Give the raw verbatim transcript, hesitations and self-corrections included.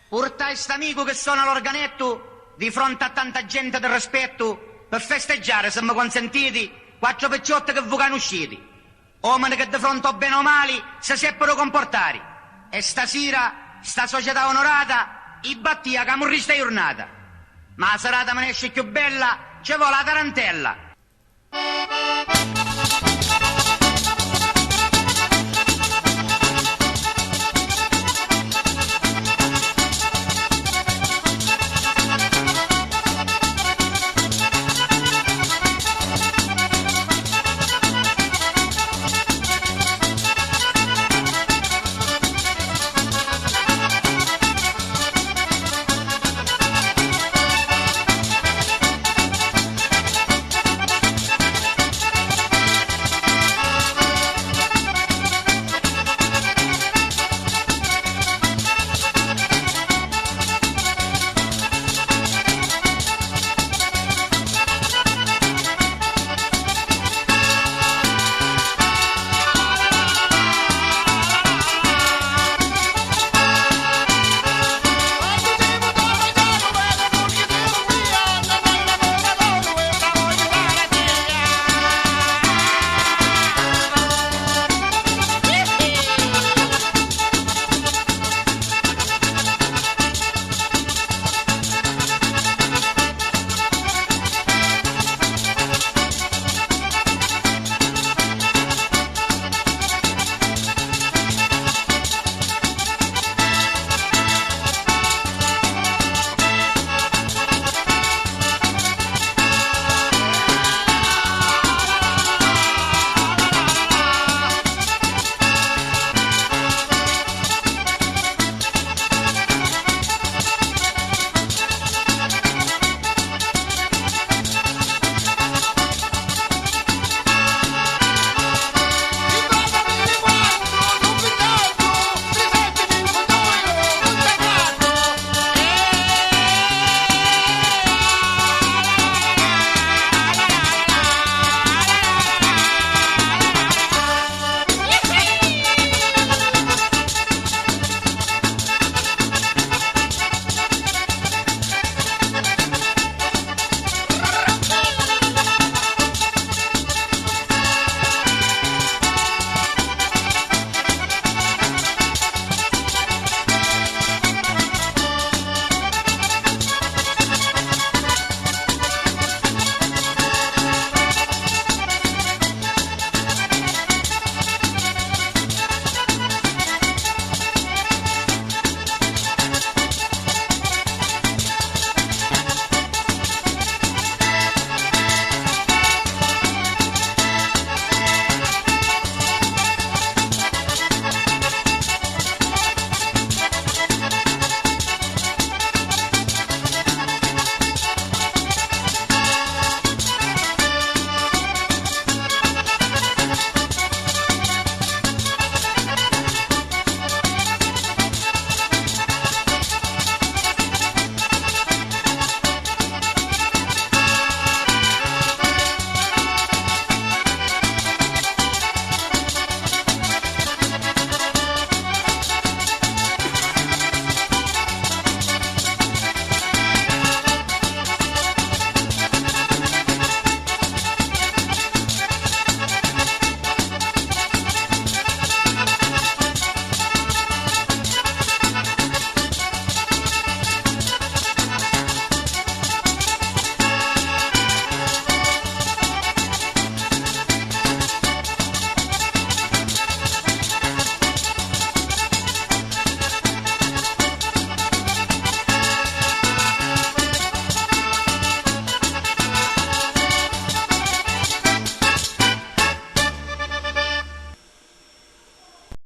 Purtai st'amicu chi sona l'organettu di fronti a tanta gente di rispettu, pi festeggiari, si mi consentiti, quattro picciotti chi vu canusciti, omini chi di fronti o bene o mali si seppuru comportari. E stasira sta società onorata i battia ca murrì sta jurnata. Ma a serata mi nesci chiù bella, ci voli a tarantella.